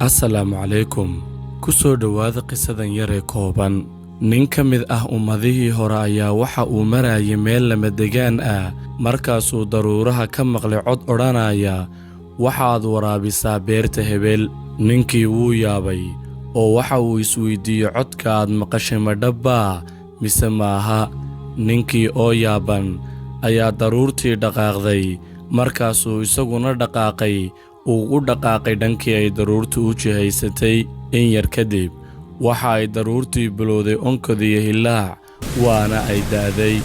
Asalaamu calaykum. Ku soo dhowaada qisadan yar ee kooban. Nin ka mid ah ummadihii hore ayaa waxa uu marayay meel lamadegaan ah. Markaasuu daruuraha ka maqlay cod odhanaya, "Waxaad waraabisaa beerta hebel." Ninkii wuu yaabay oo waxa uu isweydiiyey, "Codka aad maqashay ma dhabbaa mise maaha?" Ninkii oo yaaban ayaa daruurtii dhaqaaqday. Markaasuu isaguna dhaqaaqay, uu u dhaqaaqay dhankii ay daruurtu u jihaysatay. In yar kadib waxa ay daruurtii bilowday onkod iyo hillaac, waana ay da'day.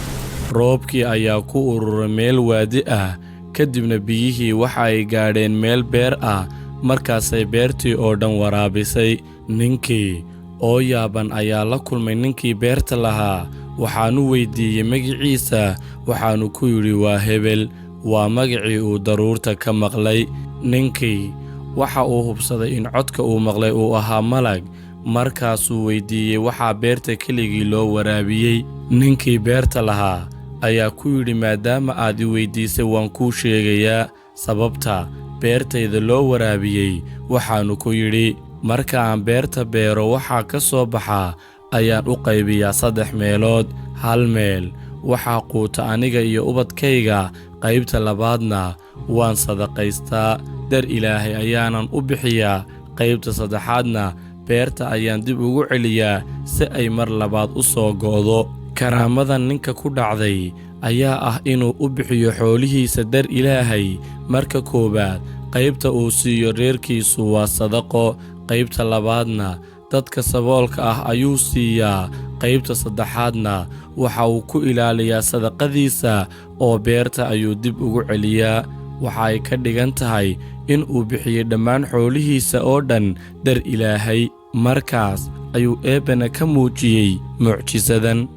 Roobkii ayaa ku ururay meel waadi ah. Kadibna biyihii waxa ay gaadheen meel beer ah. Markaasay beertii oo dhan waraabisay. Ninkii oo yaaban ayaa la kulmay ninkii beerta lahaa. Waxaanu weydiiyey magiciisa. Waxaanu ku yidhi, "Waa hebel." Waa magacii uu daruurta ka maqlay. Ninkii waxa uu hubsaday in codka uu maqlay uu ahaa malag. Markaasuu weydiiyey waxaa beerta keligii loo waraabiyey. Ninkii beerta lahaa ayaa ku yidhi, "Maadaama aad i weydiisay, waan kuu sheegayaa sababta beertayda loo waraabiyey." Waxaanu ku yidhi, "Marka aan beerta beero, waxaa ka soo baxa ayaan u qaybiyaa saddex meelood. Hal meel waxaa quuta aniga iyo ubadkayga, qaybta labaadna waan sadaqaystaa, dar Ilaahay ayaanan u bixiyaa, qaybta saddexaadna beerta ayaan dib ugu celiyaa si ay mar labaad u soo go'do." Karaamadan ninka ku dhacday ayaa ah inuu u bixiyo xoolihiisa dar Ilaahay. Marka koowaad, qaybta uu siiyo reerkiisu waa sadaqo, qaybta labaadna dadka saboolka ah ayuu siiyaa, qaybta saddexaadna waxa uu ku ilaaliyaa sadaqadiisa oo beerta ayuu dib ugu celiyaa. Waxa ay ka dhigan tahay in uu bixiyey dhammaan xoolihiisa oo dhan dar Ilaahay. Markaas ayuu Eebbena ka muujiyey mucjisadan.